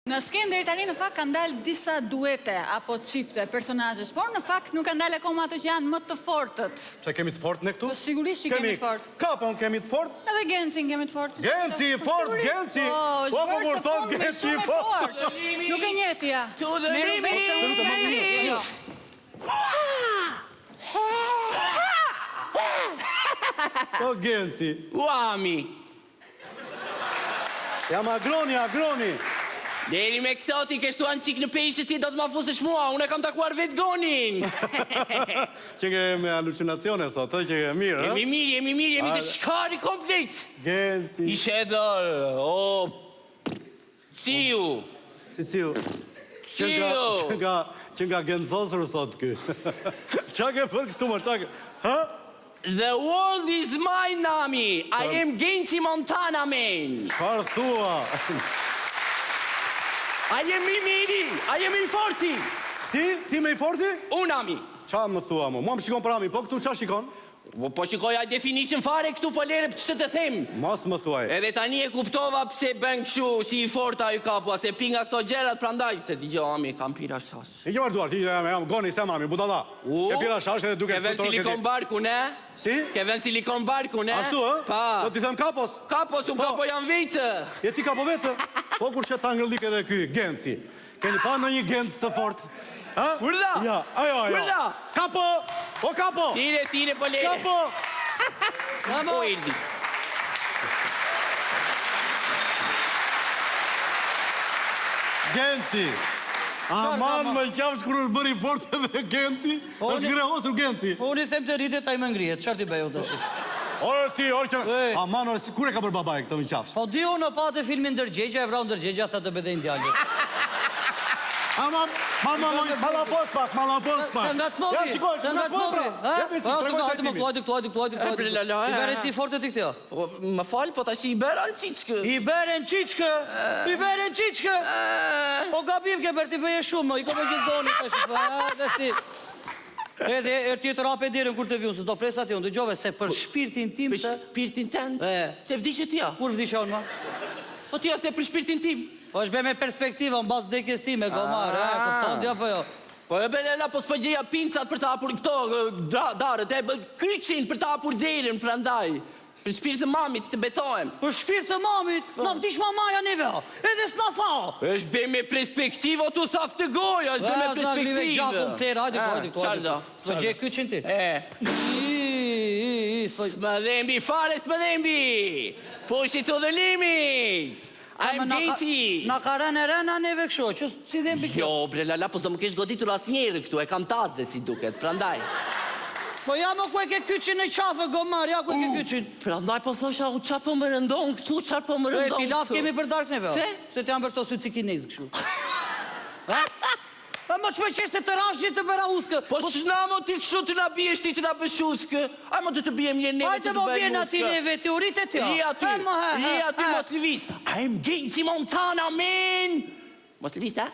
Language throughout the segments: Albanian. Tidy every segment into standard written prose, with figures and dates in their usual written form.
Në skenë deri tani në fakt kanë dalë disa duete apo çifte personazhesh, por në fakt nuk kanë dalë akoma ato që janë më të fortët. Pse kemi të fortë ne këtu? Po sigurisht që kemi të fortë. Kapon kemi të fortë? Edhe Gencin kemi të fortë. Genci i fortë, Genci! Po, Po, është po, bërë kur së thotë fundmi Genci i shumë e fortë. fortë. Nuk e njeh ti ja. Merru vesh se unë e njoh. Jo. Po Genci. Uami. Jam Agroni, Agroni. Deri me këto ti ke shtuar një çik në peshë ti do të ma fusësh mua, unë e kam takuar vetë Gonin. Që ke me halucinacione sot, ë, që ke mirë, ë? Jemi mirë, jemi mirë, jemi të shkari komplet. Genci. Ishe edhe, o, Ciu. Si ciu? Që nga, që nga, që nga gencosur sot ky. Ça ke bërë kështu mo, ça ke... Hë? The world is mine, Nami. I am Genci Montana man. Çfarë thua? I am i miri, I am i forti. Ti? Ti me i forti? Unë Nami. Ça më thua mo? Mua më shikon për ami, po këtu ça shikon? Po, po shikoj high definition fare këtu po lere ç'të të them. Mos më thuaj. Edhe tani e kuptova pse bën kështu si i fortë ai kapua, se pi nga këto gjërat prandaj se dëgjo ami kam pirë hashash. Hiqi mar duart, hiqi jam jam Goni s'jam ami, budalla. Ke pirë hashash edhe duke Ke vënë silikon barkun e? Si? Ke vënë silikon barkun e? Ashtu ë? Pa. Do t'i them kapos. Kapos, unë Po. kapo jam vetë. Je ti kapo vetë? Po kur shet tangërllik edhe ky Genci. Keni pa ndonjë Genc të fortë? Ë? Urdhra! Ja, ajo, ajo. Urdhra! Kapo! O kapo! Tire, tire, po lere. Kapo! Kapo! O Eldi. Genci! Aman më qafsh kur është bërë i fortë edhe Genci, Po është ngrehosur Genci. Po unë i them të rritet, ai më ngrihet, çfarë t'i bëj unë tash? Ore ti, ore që... Aman, ore, kur e ka bërë babai këtë më qafsh? Po di unë, pa atë filmin Ndërgjegja, e vrau Ndërgjegja, tha të bëj dhe djalin. Aman, ma ma ma ma la pos pak, ma la pos pak. Të ngacmovi, Ja, shikoj, të ngacmovi. pra. Ha? Jepi Po, çik, të tregoj hajde më trajtimin. këtu, hajde këtu, hajde këtu, hajde këtu. E, bre, la, la, I bëre e. si forte ti këtë. Po, më fal, po tash i bëra në çiçkë. I bëre në çiçkë, i bëre në çiçkë. Po gabim ke bërë ti bëje shumë, i ko me gjithë doni tash. Po, edhe ti. Edhe herë tjetër hape derën kur të vi unë, se do pres aty unë, dëgjove se për shpirtin tim Për të... shpirtin tënd? E. Se vdiqe ti, a? Kur vdiqa unë, ma? Po ti ose për shpirtin tim? Po është be me perspektiva, në bazë vdekjes time, gomar, e, kupton ti apo jo? Po e be lela, po s'po gjeja pincat për të hapur këto darët, e kyçin për të hapur derën, prandaj. Për shpirt të mamit të betohem. Për shpirt të mamit? Na vdiq mamaja neve o. Edhe s'na tha o. Është be me perspektivë o t'u thaftë goja, është be me perspektivë. Na ngrive gjakun plera, hajde këtu, hajde këtu. Çfarë do? S'po gjej kyçin ti? E. I, i, s'po... S'më dhembi fare, s'më dhembi. Pushi to the limit. I'm Genci! Na ka rënë e rëna neve kështu, që si dhembi kjo? Jo, bre lala, po s'do më kesh goditur asnjëherë këtu, e kam taze si duket, prandaj. Po ja mo ku e ke kyçin në qafë, gomar, ja ku e ke kyçin. Prandaj po thosha, u ça po më rëndon këtu, ça po më rëndon këtu. E, pilaf kemi për darkë neve, o. Se? Se të janë bërë këto sytë si kinezë kështu. Ha? E mo ç'më qesh se të rashë një të bëra uthkë. Po s'na mo ti kështu të na biesh ti të na bësh uthkë. A mo të të biem një neve Hajde të të mo bëjmë bjen aty uthkë. neve ti u rrite ti. Rri aty, E, mo, he, rri he, aty he. mos lëviz. I'm Genci Montana man. Mos lëviz ha.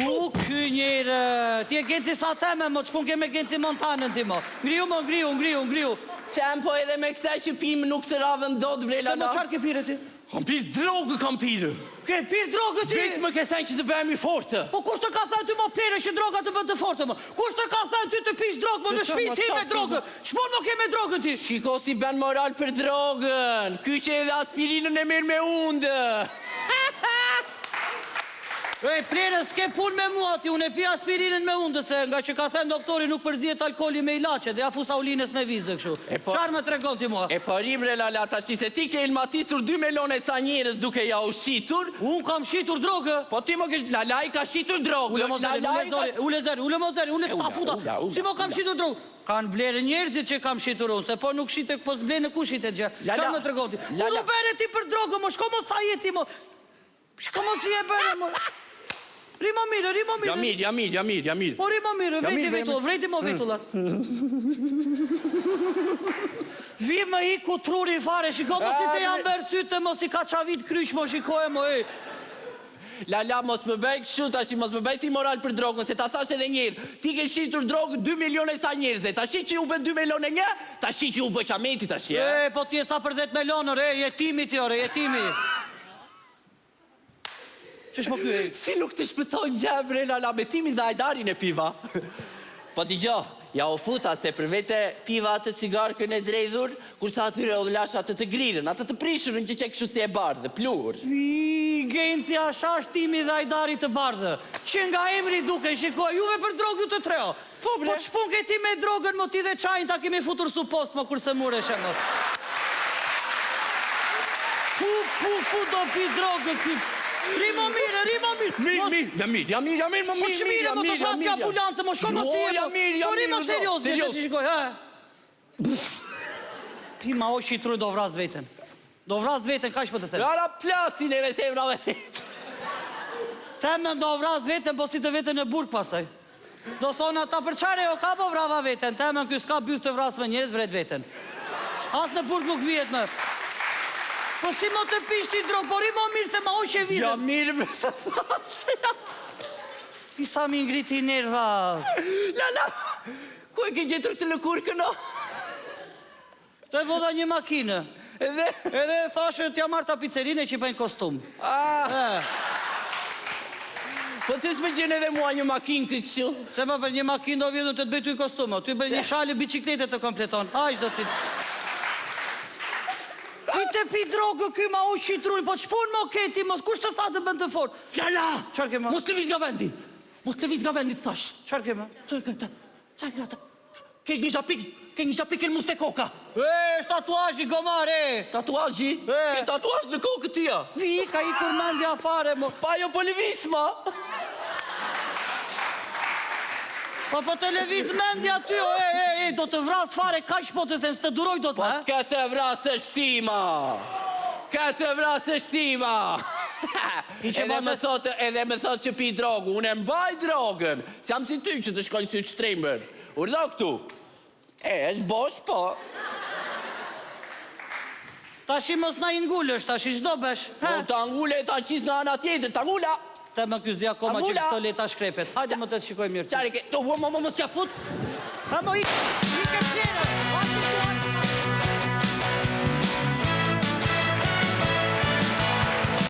U ky njeri, ti je Genci sa teme, mo ç'punë ke me Genci Montanën ti mo. Ngriju mo, ngriju, ngriju, ngriju. Sem po edhe me këta që pim nuk të ravëm dot bre Se mo lala. çfarë ke pirë ti? Kam pirë drogë, kam pirë. Ke pirë drogë ti? Vetë më ke thënë që të bëhem i fortë. Po kush të ka thënë ty mo plere që droga të bën të fortë mo? Kush të ka thënë ty të pish drogë mo në shtëpi ti me drogë? Ç'punë mo ke me drogën ti? Shiko si bën moral për drogën. Ky që edhe aspirinën e merr me hundë. Ej, plere, s'ke punë me mua ti, unë e pi aspirinën me hundë, se nga që ka thënë doktori nuk përzihet alkooli me ilaçe, dhe ja fus Aulinës me vizë kështu. E po, Çfarë më tregon ti mua? E po rri bre lala tashi se ti ke helmatisur dy melone ca njerëz duke ja u shitur. Unë kam shitur drogë. Po ti më ke lala i ka shitur drogë. Ule mo zërin, ule zërin, ule zërin, ule mo zërin, ule s'ta futa. Si mo kam shitur drogë? Kanë blerë njerëzit që kam shitur unë, se po nuk shitet, po s'blenë ku shitet gjë. Çfarë më tregon ti? Ku do bëre ti për drogë, mo shko mo sa je ti mo. Shko mo si e bëre mo. Rri mo mirë, rri mo mirë. Jam mirë, jam mirë, jam mirë, jam mirë. Po rri mo mirë, vrejti vetull, vrejti mo vetullat. Vi më iku truri fare, shiko mo si të janë bërë sytë, mo si kaçavit kryq, mo shikoje mo ej. Lala, mos më bëj kështu tashi, mos më bëj ti moral për drogën, se ta thashë edhe një herë. Ti ke shitur drogë 2 milionë e sa njerëzve. Tashi që u bën 2 milionë e një, tashi që u bë qameti tashi, e? E, po ti je sa për 10 milionë, ore, jetimi ti, ore, jetimi. Ç'është mo ky? Si nuk të shpëton gjë bre Lala me timin dhe Ajdarin e piva. Po dëgjo, ja u futa se për vete piva atë cigarkën e dredhur, kurse atyre u lashë atë të grirën, atë të prishurën që qe kështu si e bardhë, pluhur. Ii, Genci a shash Timi dhe Ajdari të bardhë. Që nga emri dukej, shiko, juve për drogë ju të tre o. Po bre. Po ç'punë ke ti me drogën mo ti dhe çajin ta kemi futur supost mo kur sëmureshe mo. Pu pu pu do pi drogë ky. Rri mo mirë, rri mo mirë. Mirë, mirë, jam mirë, jam mirë, jam mirë, mo Po mirë, ç'mirë jam mo të mirë, jam thras si mirë, jam. ambulancë mo shko mo Jo, si je jam mo. mirë, jam Po rri mirë, mo do. serioz, je Serioz. të shikoj, ha. Pi ma hoqi trurin do vras veten. Do vras veten, kaq po të them. Lala plasi neve se vrave veten. Them do vras veten, po si të vete në burg pastaj. Do thonë ata për çfarë o ka po vrava veten, temën ky s'ka bythë të vrasë më njerëz vret veten. As në burg nuk vihet më. Po si mo të pish ti drogë, po rri mo mirë se ma hoqe vizën. Jam mirë bre të thashë. Pi sa mi ngriti nerva. Lala, ku e ke gjetur këtë lëkurkën o? Të vodha një makinë. Edhe? Edhe thashë t'ja marr tapicerinë që i bëjnë kostum. Ah. Po pse s'më gjen edhe mua një makinë ky kështu? Se më për një makinë do vjedhun të të bëj ty kostum, ty bëj një shalë biçiklete të kompleton. Aq do ti. Pi të pi drogë ky ma hoqi trurin, po ç'punë mo ke ti mos, kush të tha të bën të fortë? Lala! Çfarë ke më? Mos lëviz nga vendi. Mos lëviz nga vendi të thash. Çfarë ke më? Çfarë ke? Ke një zhapik, ke një zhapik në mus te koka. E, është tatuazhi gomar, e. Tatuazhi? E. Ke tatuazh në kokë ti a? Vi, ka ikur mendja fare, mo. Pa jo po lëviz ma. Po po të lëviz mendja ty, o, e, e, e, do të vras fare, kaq po të them, s'të duroj dot Po më, e? kë të vrasësh ti ma. Kë të vrasësh ti ma. I që Edhe ma më thotë, edhe më thotë që pi drogë, unë e mbaj drogën. S'jam si ty që të shkojnë sytë shtrembër. Urdhno këtu. E, është bosh, po. Tashi mos na i ngulësh, tashi ç'do bësh? Po ta ngule e ta qis nga ana tjetër, ta ngula. Të më ky s'di akoma që Ngula. pistoleta shkrepet. Hajde më të të shikoj mirë. Çfarë ke? Do, mo, mo, mos ja fut. Ha mo ik, ik e plera.